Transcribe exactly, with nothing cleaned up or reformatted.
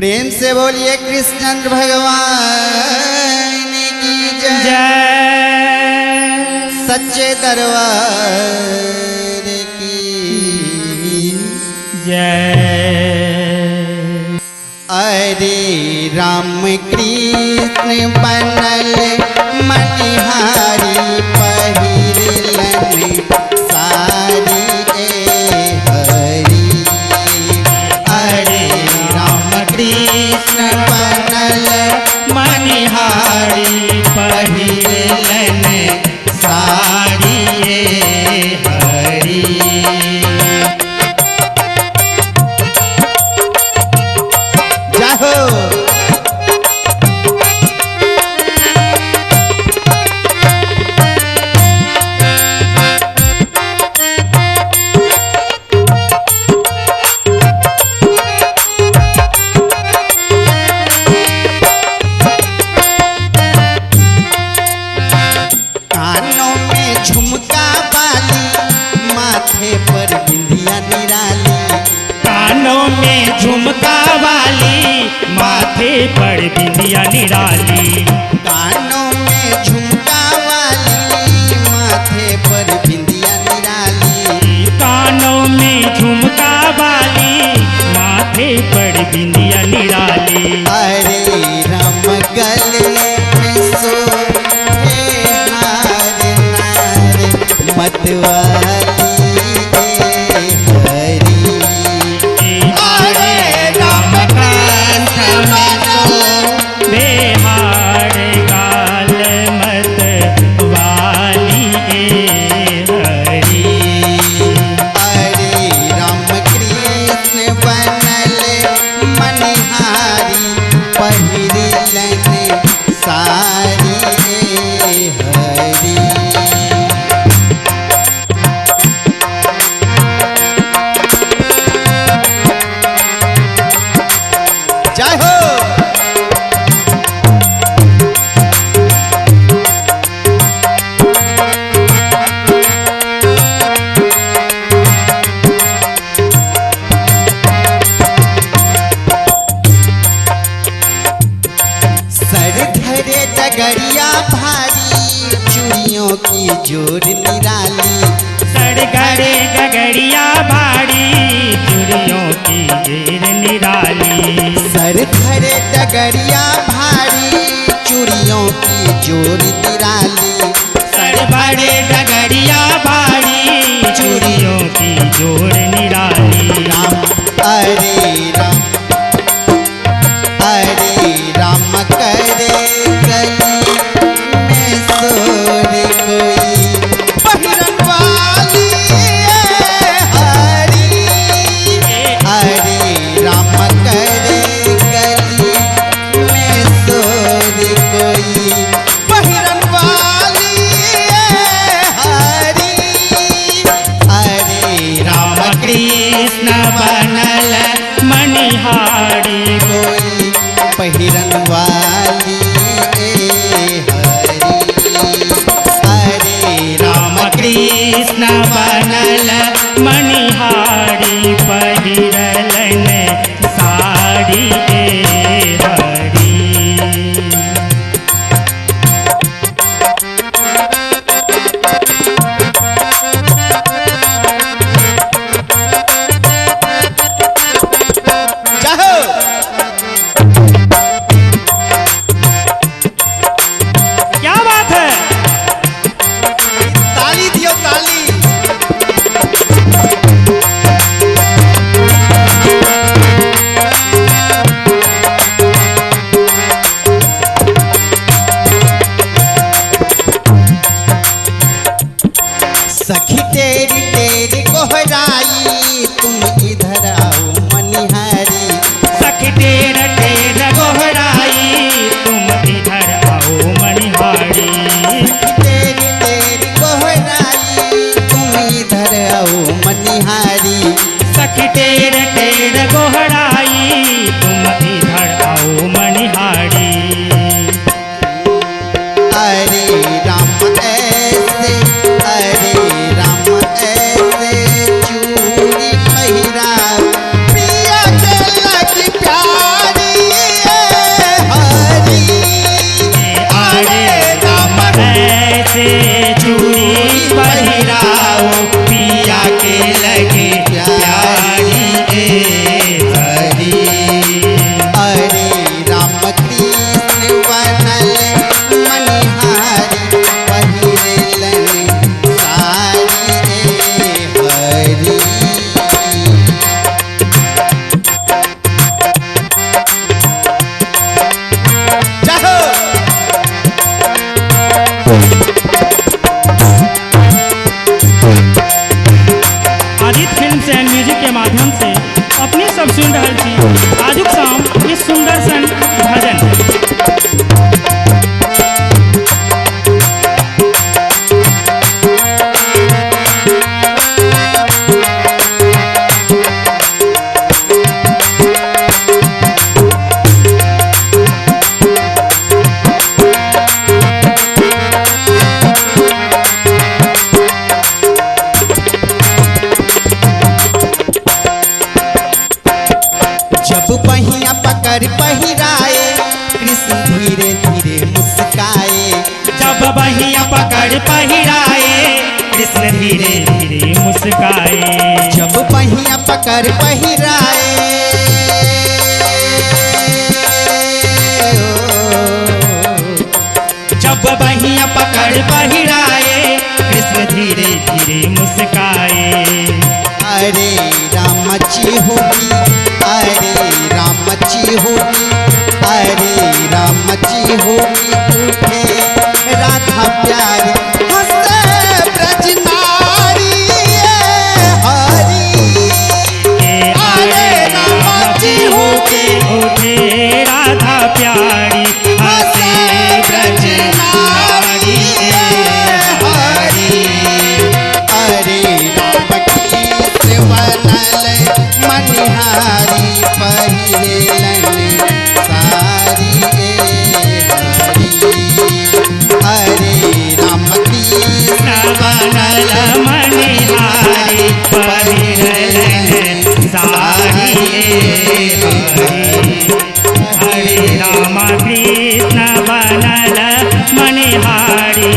प्रेम से बोलिए कृष्णचंद्र भगवान की जय। जय। सच्चे दरबार की जय। अरे राम कृष्ण बनल मनिहारी पहिरलन साड़ी ए हरी। अरे राम कृष्ण बनल मनिहारी पहिरलन साड़ी ए हरी। जाहो। कानों में झुमका बाली, माथे पर बिंदिया निराली। कानों में झुमका बाली, माथे पर बिंदिया निराली। कानों में झुमका वाली, माथे पर बिंदिया निराली। कानों में झुमका वाली, माथे पर बिंदिया निराली। अरे राम गले में सोहे हार नार मतवाली ए हरी। अरे राम कंठ में सोहे हार गाल मतवाली ए हरी। अरे राम कृष्ण बनल मनिहारी पहिरलन साड़ी ए हरी। जय हो। सर धरे डगरिया भारी, चूड़ियों की जोर निराली। सर धरे डगरिया भारी, चूड़ियों की जोर निराली। सर धरे डगरिया भारी, चूड़ियों की जोर निराली। सर धरे डगरिया भारी, चूड़ियों की जोर निराली। राम, अरे राम, अरे राम करे गली में शोर कोई, पहिरन वाली ए हरी। अरे राम करे गली में शोर कोई, पहिरन वाली ए हरी। अरे राम कृष्ण बनल मनिहारी कोई, पहिरन वाली ए हरी। अरे राम कृष्ण बनल मनिहारी पहिरलन साड़ी ए हरी। जाहो। क्या बात है? ताली दियो, ताली। बहिया पकड़ पहिराए, कृष्ण धीरे धीरे मुस्काए। जब बहिया पकड़ पहिराए, कृष्ण धीरे धीरे मुस्काए। जब बहिया पकड़ पहिराए, जब बहिया पकड़ पहिराए, कृष्ण धीरे धीरे मुस्काए। हरे राम जी हो की, हरे राम जी हो की, हरे राम जी हो की, उठे राधा प्यारी, हंसे ब्रज नारी, ए हरी। ए हरे राम जी हो के उठे राधा प्यारी, हंसे ब्रज नारी, ए हरी। हरे राम की सेवा नल मनिहारी पहिरेलन सारी, ए हरी। हरे राम कृष्ण बनल मनिहारी पहिरेलन सारी, ए हरी। हरे राम कृष्ण बनल मनिहारी